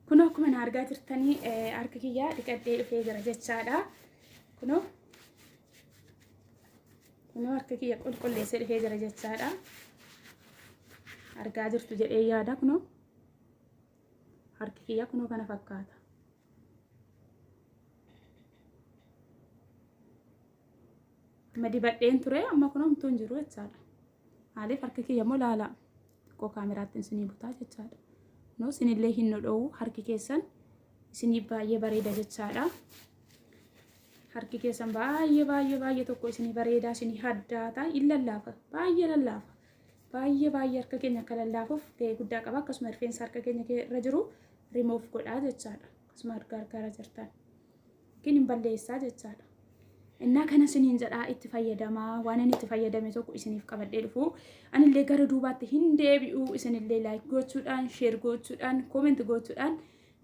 Kunoo akkuma na argaa jirtanii harka kiyyaa dhiqadhee dhufee jira jechaadha. Kunoo kunoo harka kiyya qulqulleessee dhufee jira jechaadha. Argaa jirtu jedhee yaada kunoo harki kiyya kunoo kana fakkaata. Amma dibadheen ture amma kunoo homtuu hin jiru jechaadha. Maaliif harka kiyya immoo laala xiqqoo kaameraatti isinii butaa jechaadha. No isinillee hin dhodhoowu harki keessan isinii baay'ee bareeda jechaadha. Harki keessan baay'ee baay'ee baay'ee tokko isinii bareedaa isinii haddaata hin lallaafa baay'ee lallaafa. Baay'ee baay'ee harka keenya akka lallaafuuf gahee guddaa qaba akkasuma rifeensa harka keenya irra jiru remove godhaa jechaadha. Akkasuma harka harka irra jirtan. Yookiin hin balleessaa jechaadha. Innaa kana isiniin jedhaa itti fayyadamaa waan inni itti fayyadame tokko isiniif qabadhee dhufu anillee gara duubaatti hin deebi'u isinillee laayik gochuudhaan sheer gochuudhaan koomenti gochuudhaan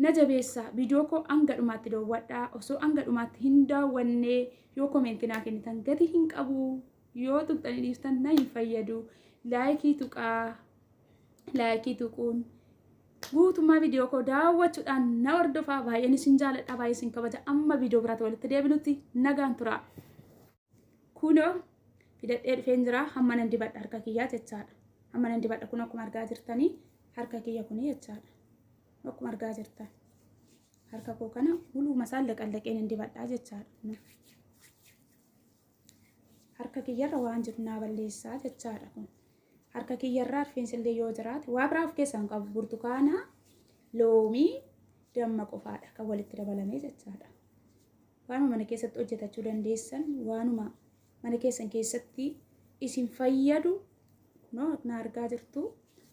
na jabeessa viidiyoo koo hanga dhumaatti daawwadhaa osoo hanga dhumaatti hin daawwanne yoo koomenti naa kennitan gati hin qabu yoo tuqxanii dhiiftan na hin fayyadu laayikii tuqaa laayikii tuquun Guutummaa viidiyoo koo daawwachuudhaan na hordofaa. Baay'een isin jaaladha, baay'ee isin kabaja. Amma viidiyoo biraatti walitti deebinutti nagaan tura. Kunoo fidadhee dhufeen jira. Hamma nan dibadha harka kiyyaa jechaadha. Hamma nan dibadha kun akkuma argaa jirtanii harka kiyya kuni jechaadha. Akkuma argaa jirtan. Harka koo kana muluma isaan laqallaqee nan dibadhaa jechaadha. Harka kiyyarra waan jiru naa balleessaa jechaadha kun. Harka kiyyarraa rifeensi illee yoo jiraate waa biraa of keessaa hin qabu. Burtukaana, loomii, damma qofaadha kan walitti dabalamee jechaadha. Waanuma mana keessatti hojjetachuu dandeessan, waanuma mana keessan keessatti isin fayyadu kunoo na argaa jirtu.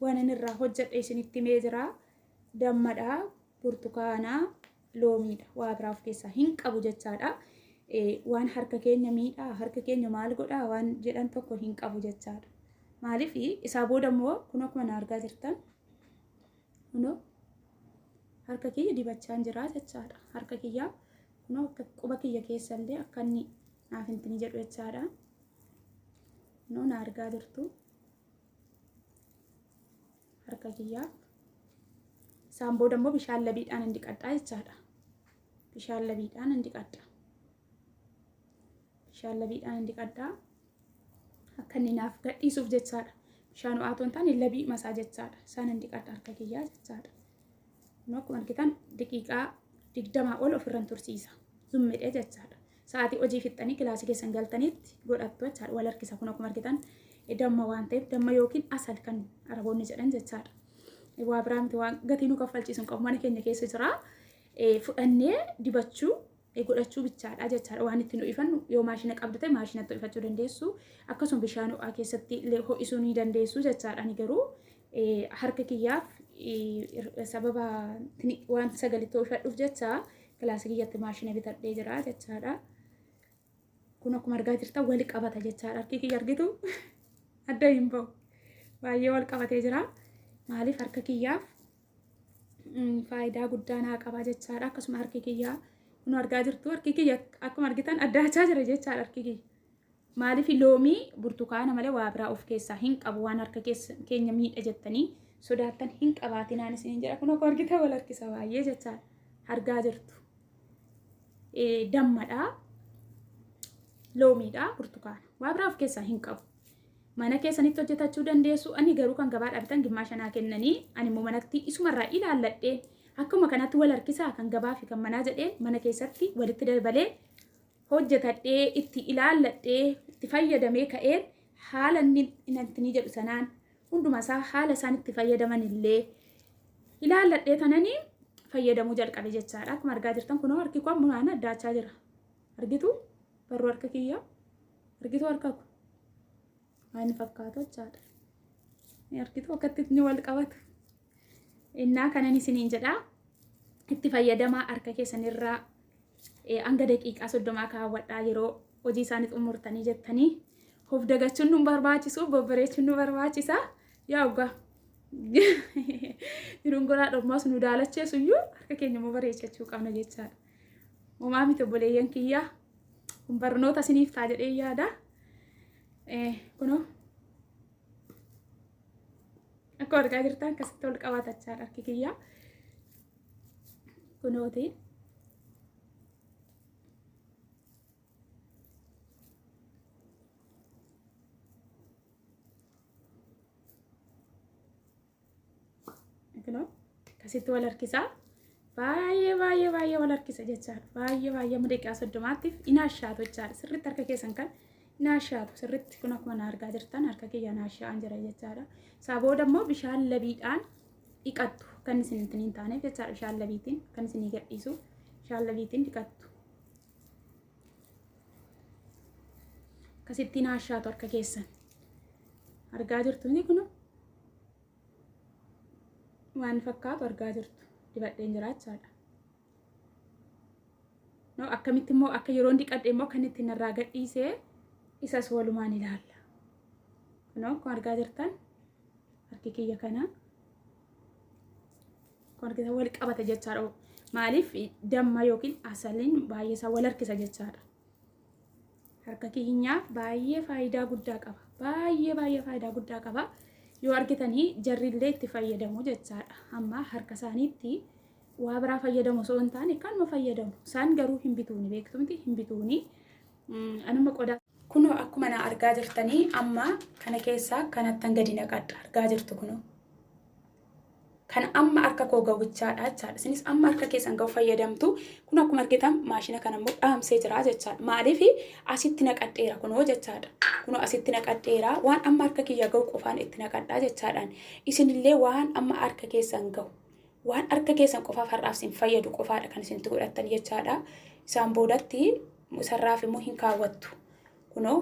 Waan inni irraa hojjedhe isinitti himee jira. Dammadha, burtukaana, loomiidha. Waa biraa of keessaa hin qabu jechaadha. Waan harka keenya miidhaa, harka keenya maal godhaa waan jedhan tokko hin qabu jechaadha. Maaliif isaa booda immoo kun akkuma na argaa jirtan kunoo harka kiyya dibachaan jira jechaadha. Harka kiyya kunoo akka quba kiyya keessa illee akka inni naaf hin jedhu jechaadha. Kunoo na argaa jirtu. Harka kiyyaaf. Isaan booda immoo bishaan labiidhaan hin dhiqadhaa jechaadha. Bishaan labiidhaan hin dhiqadha. Bishaan labiidhaan hin dhiqadhaa. Akka inni naaf gadhiisuuf jechaadha. Bishaan ho'aa otoo hin taane labii masaa jechaadha. Isaan hin dhiqadha harka kiyyaa jechaadha. Kun akkuma argitan daqiiqaa 20 ol ofirran tursiisa. Zummedhee jechaadha. Sa'aatii hojii fixxanii kilaasii keessan galtanitti godhattu jechaadha. Wal harkisa kun akkuma argitan damma waan ta'eef damma yookiin asal kan araboonni jedhan jechaadha. Waa biraa miti waan gatii nu kaffalchiisu hin qabu mana keenya keessa jira. Fudhannee dibachuu godhachuu bichaadha jechaadha. Waan itti nu ifannu yoo maashina qabdu ta'e maashinatti ifachuu dandeessu. Akkasuma bishaan ho'aa keessatti illee ho'isuu ni dandeessu jechaadha. Ani garuu harka kiyyaaf sababa waan sagalitti ho'ifadhuuf jecha kilaasii kiyyatti maashina bitadhee jira jechaadha. Kun akkuma argaa jirtan wal qabata jechaadha. Harki kiyya argitu adda hin ba'u. Baay'ee wal qabatee jira. Maaliif harka kiyyaaf faayidaa guddaa naa qaba jechaadha. Akkasuma harki kiyyaa kun argaa jirtu harki kiyya akkuma argitan addaachaa jira jechaadha harki kiyya. Maaliif loomii burtukaana malee waa biraa of keessaa hin qabu waan harka keenya miidha jettanii sodaattan hin qabaatinaan isiniin jedha. Kun akkuma argitan wal harkisa baay'ee jechaadha. Argaa jirtu. Dammadha. Loomiidha burtukaana. Waa biraa of keessaa hin qabu. Mana keessanitti hojjetachuu dandeessu. Ani garuu kan gabaadhaa bitan gimmaasha naa kennanii ani immoo manatti isumarraa ilaalladhee akkuma kanatti wal harkisaa kan gabaa fi kan manaa jedhee mana keessatti walitti dabalee hojjetadhee itti ilaalladhee itti fayyadamee ka'een haala inni inni jedhu sanaan hunduma isaa haala isaan itti fayyadaman illee ilaalladhee tananii fayyadamuu jalqabe jechaadha. Akkuma argaa jirtan kunoo harki koo ammumaan addaachaa jira. Argitu barruu harka kiyyaa argitu harka koo waan inni fakkaatu jechaadha. Argitu akkatti inni wal qabatu. Innaa kanan isiniin jedhaa itti fayyadamaa harka keessanirraa hanga daqiiqaa 30 kaawwadhaa yeroo hojii isaanii xumurtanii jettanii of dagachuun nu barbaachisu babbareechuun nu barbaachisa yaa ugaa jiruun goraa dhormaas nu daalacheessu iyyuu harka keenya immoo bareechachuu qabna jechaadha. Homaa miti obboleeyyan kiyyaa kun barnoota isiniif ta'a jedhee yaada. Kunoo akka argaa jirtan akkasitti ol qabatachaadha harki kiyyaa. Kunooti. Kunoo akkasitti wal harkisaa. Baay'ee baay'ee baay'ee wal harkisa jechaadha. Baay'ee baay'ee amma daqiiqaa 30ttiif inaashaatu jechaadha. Sirriitti harka keessan kan inaashaatu sirriitti kun akkuma na argaa jirtan harka kiyya naashaa'an jira jechaadha. Isaa booda immoo bishaan labiidhaan dhiqattu kan isin hin taaneef jechaadha. Bishaan labiitiin kan isinii gadhiisu bishaan labiitiin dhiqattu. Akkasitti naashaatu harka keessan. Argaa jirtu inni kun waan fakkaatu argaa jirtu dibadheen jira jechaadha. No, akkamitti immoo akka yeroon dhiqadhe immoo kan itti narraa gadhiisee isas walumaan ilaalla. Kunoo akkuma argaa jirtan harki kiyya kana akkuma argitan wal qabata jechaadha. Maaliif damma yookiin asaliin baay'ee isaa wal harkisa jechaadha. Harka keenyaaf baay'ee faayidaa guddaa qaba. Baay'ee baay'ee faayidaa guddaa qaba. Yoo argitanii jarrillee itti fayyadamu jechaadha. Amma harka isaaniitti waa biraa fayyadamu osoo hin taane kanuma fayyadamu. Isaan garuu hin bituuni beektu miti hin bituuni. Anuma qodaa. Kunoo akkuma na argaa jirtanii amma kana keessaa kanattan gadi naqadha. Argaa jirtu kunoo. Kan amma harka koo ga'uchaadha jechaadha. Isinis amma harka keessan ga'u fayyadamtu. Kun akkuma argitan maashina kana immoo dhaamsee jira jechaadha. Maaliif asitti naqadheera kunoo jechaadha. Kunoo asitti naqadheera waan amma harka kiyya ga'u qofaan itti naqadhaa jechaadhaan. Isinillee waan amma harka keessan ga'u waan harka keessan qofaaf har'aaf isin fayyadu qofaadha kan isinitti godhattan jechaadha. Isaan boodatti isarraaf immoo hin kaawwattu. Kunoo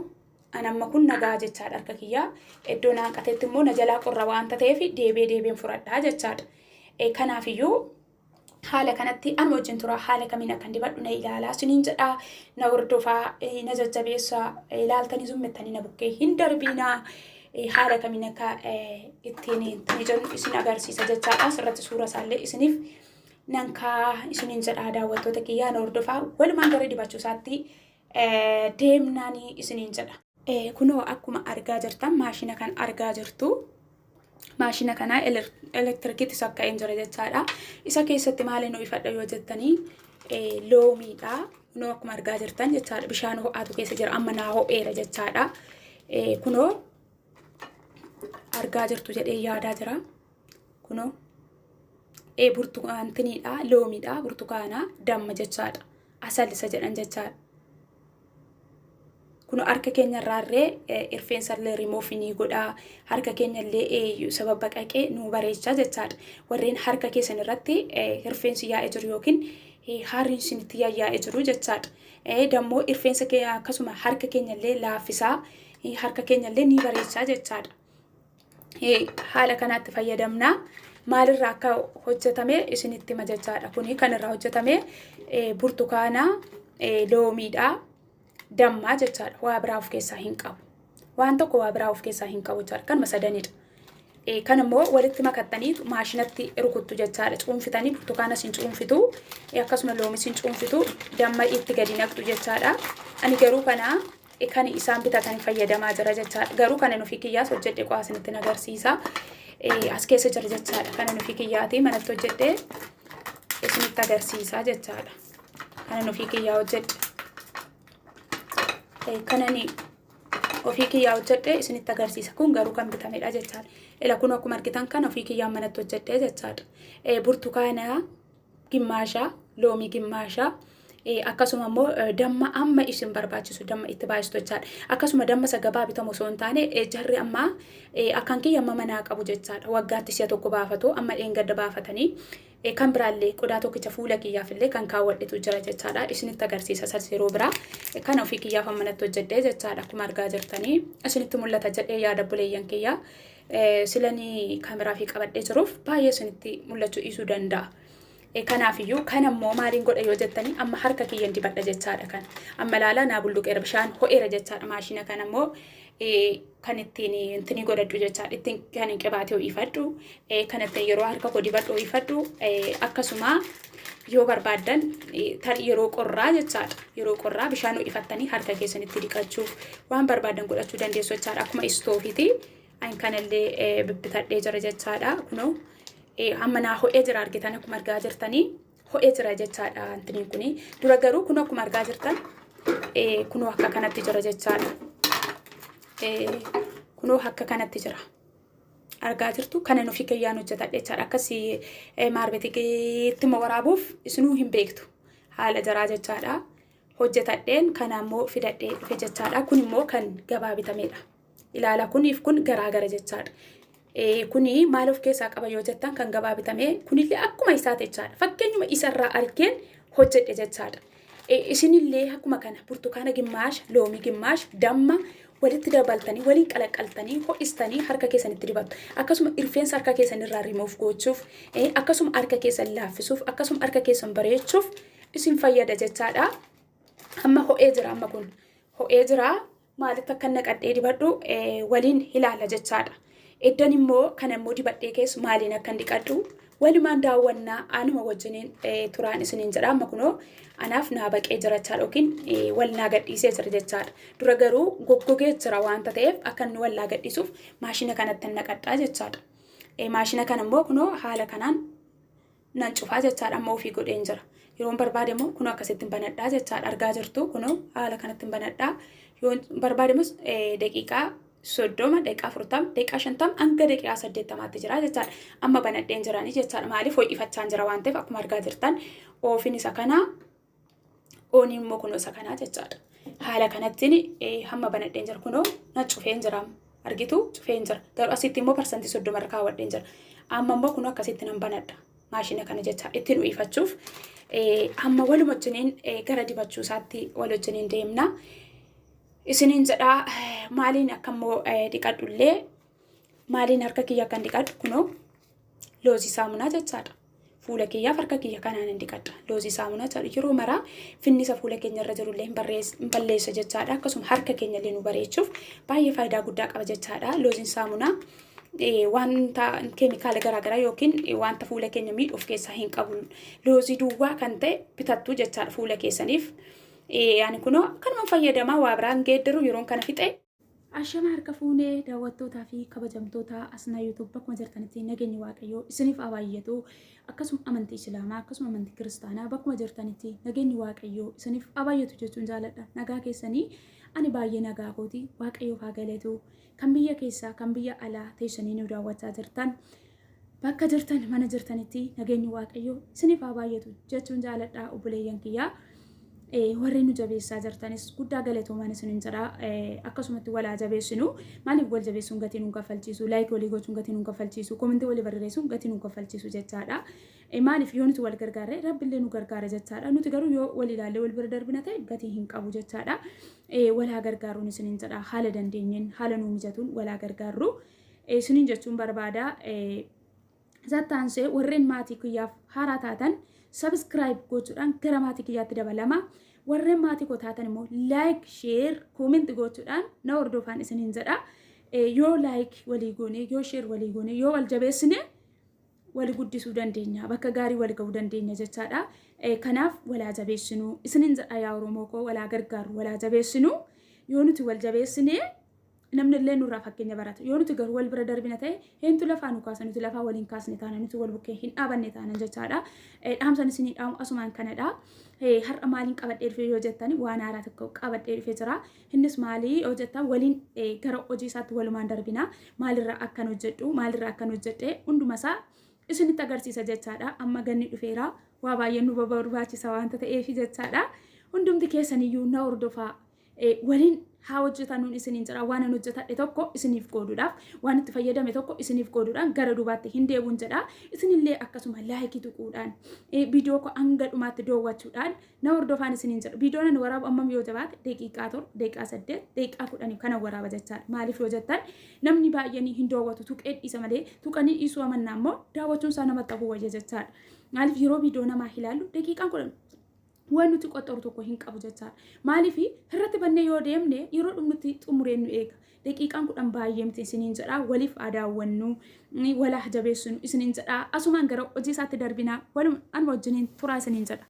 an amma kun nagaa jechaadha harka kiyyaa. Iddoo na hanqatetti immoo na jalaa qorra waanta ta'eef deebi'ee deebi'een fudhadhaa jechaadha. Kanaafiyyuu haala kanatti an wajjin tura haala kamiin akkan dibadhu na ilaalaa isiniin jedhaa na hordofaa na jajjabeessaa ilaaltanii zummettanii na bukkee hin darbiinaa haala kamiin akka ittiin ittiin jennu isin agarsiisa jechaadha. Asirratti suura isaallee isiniif nan kaa isiniin jedhaa daawwattoota kiyyaa na hordofaa walumaan gara dibachuu isaatti deemnaanii isiniin jedha. Kunoo akkuma argaa jirtan maashina kan argaa jirtu. Maashina kana elektirikiitti sakka'een jira jechaadha. Isa keessatti maaliin ho'ifadha yoo jettanii loomiidha. Kunoo akkuma argaa jirtan jechaadha. Bishaan ho'aatu keessa jira. Amma naa ho'eera jechaadha. Kunoo argaa jirtu jedhee yaadaa jira. Kunoo burtukaantiniidha, loomiidha, burtukaana, damma jechaadha. Asal isa jedhan jechaadha. Kun harka keenya irraarree rifeensa illee remove ni godha. Harka keenya illee sababa baqaqee nu bareecha jechaadha. Warreen harka keessan irratti rifeensi yaa'ee jiru yookiin haarri isinitti yaa'ee jiru jechaadha. Dammoo rifeensa keenya akkasuma harka keenya illee laaffisaa harka keenya illee ni bareecha jechaadha. Haala kanaatti fayyadamna. Maalirraa akka hojjetame isinitti hima jechaadha. Kuni kan irraa hojjetame burtukaana, loomiidha, dammaa jechaadha. Waa biraa of keessaa hin qabu. Waan tokko waa biraa of keessaa hin qabu jechaadha. Kanuma sadanidha. Kan immoo walitti makattanii maashinatti rukuttu jechaadha. Cuunfitanii burtukaana isin cuunfitu akkasuma loomii isin cuunfitu damma itti gadi naqxu jechaadha. Ani garuu kana kan isaan bitatan fayyadamaa jira jechaadha. Garuu kana nufi kiyyaas hojjedhe qo'aa isinitti agarsiisa. As keessa jira jechaadha. Kana nufi kiyyaati manatti hojjedhe isinitti agarsiisa jechaadha. Kana nufi kiyyaa hojjedhe. Kanani ofii kiyyaa hojjedhe isinitti agarsiisa. Kun garuu kan bitamedha jechaadha. Ila kun akkuma argitan kan ofii kiyyaa manatti hojjedhe jechaadha. Burtukaana gimmaashaa, loomii gimmaashaa, akkasuma immoo damma amma isin barbaachisu damma itti baay'istu jechaadha. Akkasuma damma isa gabaa bitamu osoo hin taane jarri amma akkan kiyya amma manaa qabu jechaadha. Waggaatti si'a tokko baafatu amma dheengadda baafatanii kan biraallee qodaa tokkicha fuula kiyyaaf illee kan kaawwadhetu jira jechaadha. Isinitti agarsiisa isas yeroo biraa kan ofii kiyyaaf amma natti hojjedhee jechaadha. Akkuma argaa jirtanii isinitti mul'ata jedhee yaada buleeyyan kiyyaa. Silanii kaameraa fi qabadhee jiruuf baay'ee isinitti mul'achuu dhiisuu danda'a. Kanaafiyyuu kan ammoo maaliin godha yoo jettanii amma harka kiyyan dibadha jechaadha kan. Amma ilaalaa naa bulluqeera bishaan ho'eera jechaadha maashina kan ammoo kan ittiin intinii godhadhu jechaadha. Ittiin kan qibaatee ho'ifadhu kan ittiin yeroo harka koo dibadhu ho'ifadhu akkasuma yoo barbaaddan yeroo qorraa jechaadha. Yeroo qorraa bishaan ho'ifattanii harka keessanitti dhiqachuuf waan barbaaddan godhachuu dandeessu jechaadha. Akkuma istoofiiti. An kanallee bibbitadhee jira jechaadha. Kunoo amma naa ho'ee jira argitan akkuma argaa jirtanii. Ho'ee jira jechaadha antiniin kuni. Dura garuu kun akkuma argaa jirtan kunoo akka kanatti jira jechaadha. Kunoo akka kanatti jira. Argaa jirtu kana nufi kiyyaan hojjetadhe jechaadha. Akkasii maarbeetiitti immoo waraabuuf isinuu hin beektu haala jaraa jechaadha. Hojjetadheen kana immoo fidadhee dhufe jechaadha. Kun immoo kan gabaa bitamedha. Ilaala kuniif kun garaagara jechaadha. Kuni maal of keessaa qaba yoo jettan kan gabaa bitame kunillee akkuma isaati jechaadha. Fakkeenyuma isarraa argeen hojjedhe jechaadha. Isinillee akkuma kana burtukaana gimmaasha, loomii gimmaasha, damma walitti dabaltanii waliin qalaqqaltanii ho'istanii harka keessanitti dibattu. Akkasuma rifeensa harka keessan irraa remove gochuuf, akkasuma harka keessan laaffisuuf, akkasuma harka keessan bareechuuf isin fayyada jechaadha. Amma ho'ee jira amma kun ho'ee jira. Maalitti akka naqadhee dibadhu waliin ilaala jechaadha. Iddan immoo kana immoo dibadhee keessa maaliin akkan dhiqadhu walumaan daawwannaa anuma wajjiniin turaan isiniin jedha. Amma kunoo anaaf naa baqee jira jechaadha yookiin wal naa gadhiisee jira jechaadha. Dura garuu goggogee jira waanta ta'eef akka inni wal naa gadhiisuuf maashina kanatti naqadhaa jechaadha. Maashina kana immoo kunoo haala kanaan nan cufaa jechaadha amma ofii godheen jira. Yeroon barbaade immoo kunoo akkasitti banadhaa jechaadha argaa jirtu kunoo haala kanatti banadhaa. Yoon barbaade immoo daqiiqaa 30, daqiiqaa 40, daqiiqaa 50 hanga daqiiqaa 80tti jira jechaadha. Amma banadheen jiranii jechaadha. Maaliif ho'ifachaan jira waan ta'eef akkuma argaa jirtan oofin isa kanaa ooniin immoo kunoo isa kanaa jechaadha. Haala kanattiin hamma banadheen jira kunoo na cufeen jira. Argitu cufeen jira. Garuu asitti immoo 30% irra kaawwadheen jira. Amma immoo kunoo akkasitti nan banadha. Maashina kana jecha ittiin uwwifachuuf amma waluma wajjiniin gara dibachuu isaatti wal wajjiniin deemna. Isiniin jedhaa maaliin akka immoo dhiqadhullee maaliin harka kiyya akkan dhiqadhu kunoo loozii saamunaa jechaadha. Fuula kiyyaaf harka kiyya kanaan hin dhiqadha. Loozii saamunaa jechaadha. Yeroo maraa finnisa fuula keenya irra jirullee hin balleessa jechaadha. Akkasuma harka keenya illee nu bareechuuf baay'ee faayidaa guddaa qaba jechaadha. Looziin saamunaa wanta keemikaala garaagaraa yookiin wanta fuula keenya miidhu of keessaa hin qabu. Loozii duwwaa kan ta'e bitattu jechaadha fuula keessaniif. Ani kunoo akkanuma fayyadamaa waa biraan geeddaru yeroon kana fixe. Ashama harka fuunee daawwattootaa fi kabajamtoota Asnaa YouTube bakkuma jirtanitti nageenyi Waaqayyoo isiniif haa baay'atu. Akkasuma amantii Islaamaa akkasuma amantii Kiristaanaa bakkuma jirtanitti nageenyi Waaqayyoo isiniif haa baay'atu jechuun jaaladha. Nagaa keessanii ani baay'ee nagaa kooti Waaqayyoof haa galatu. Kan biyya keessaa kan biyya alaa teessanii nu daawwachaa jirtan bakka jirtan mana jirtanitti nageenyi Waaqayyoo isiniif haa baay'atu jechuun jaaladha obboleeyyan kiyyaa. Warri nu jabeessaa jirtanis guddaa galatoomaan isinin jedha. Akkasumatti walaa jabeessinu. Maaliif wal jabeessuun gatii nu kaffalchiisu, like walii gochuun gatii nu kaffalchiisu, comment walii barreessuun gatii nu kaffalchiisu jechaadha. Maaliif yoo nuti wal gargaarre Rabbillee nu gargaara jechaadha. Nuti garuu yoo wal ilaallee wal bira darbina ta'e gatii hin qabu jechaadha. Walaa gargaaruun isinin jedha. Haala dandeenyeen haala nuu mijatuun walaa gargaarru. Isinin jechuun barbaada. Isatti aansee warreen maatii kiyyaaf haaraa taatan subscribe gochuudhaan gara maatii kiyyaatti dabalama. Warreen maatii koo taatan immoo like, share, comment gochuudhaan na hordofaan isiniin jedha. Yoo like walii goone, yoo share walii goone, yoo wal jabeessine wal guddisuu dandeenya. Bakka gaarii wal ga'uu dandeenya jechaadha. Kanaaf walaa jabeessinu isiniin jedha yaa Oromoo koo walaa gargaaru walaa jabeessinu. Yoo nuti wal jabeessine namni illee nurraa fakkeenya barata. Yoo nuti garuu wal bira darbina ta'e eentu lafaa nu kaasa nuti lafaa waliin kaasne taana nuti wal bukkee hin dhaabanne taanan jechaadha. Dhaamsan isinii dhaamu asumaan kanadha. Har'a maaliin qabadhee dhufe yoo jettan waan haaraa tokko qabadhee dhufe jira. Innis maalii yoo jettan waliin gara hojii isaatti walumaan darbina. Maalirraa akkan hojjedhu maalirraa akkan hojjedhe hunduma isaa isinitti agarsiisa jechaadha. Amma ganni dhufeera waa baay'ee nu barbaachisa waanta ta'eef jechaadha. Hundumti keessaniyyuu na hordofaa. Waliin haa hojjetanuun isiniin jedha. Waan an hojjetadhe tokko isiniif qooduudhaaf waan itti fayyadame tokko isiniif qooduudhaan gara duubaatti hin deebuun jedha. Isinillee akkasuma like tuquudhaan viidiyoo koo hanga dhumaatti daawwachuudhaan na hordofaan isiniin jedha. Viidiyoon ani waraabu ammam yoo jabaate daqiiqaa 7, daqiiqaa 8, daqiiqaa 10 kana waraaba jechaadha. Maaliif yoo jettan namni baay'een hin daawwatu tuqee dhiisa malee tuqanii dhiisuu amannaa immoo daawwachuun isaa namatti hafuu wayya jechaadha. Maaliif yeroo viidiyoo namaa ilaallu daqiiqaan 10 waan nuti qoxxoru tokko hin qabu jechaadha. Maaliif irratti bannee yoo deemne yeroo dhumnutti xumureen nu eega. Daqiiqaan 10 baay'ee miti isiniin jedha. Waliif haa daawwannu, walaa jabeessinu isiniin jedha. Asumaan gara hojii isaatti darbinaa waluma anuma wajjiniin turaa isiniin jedha.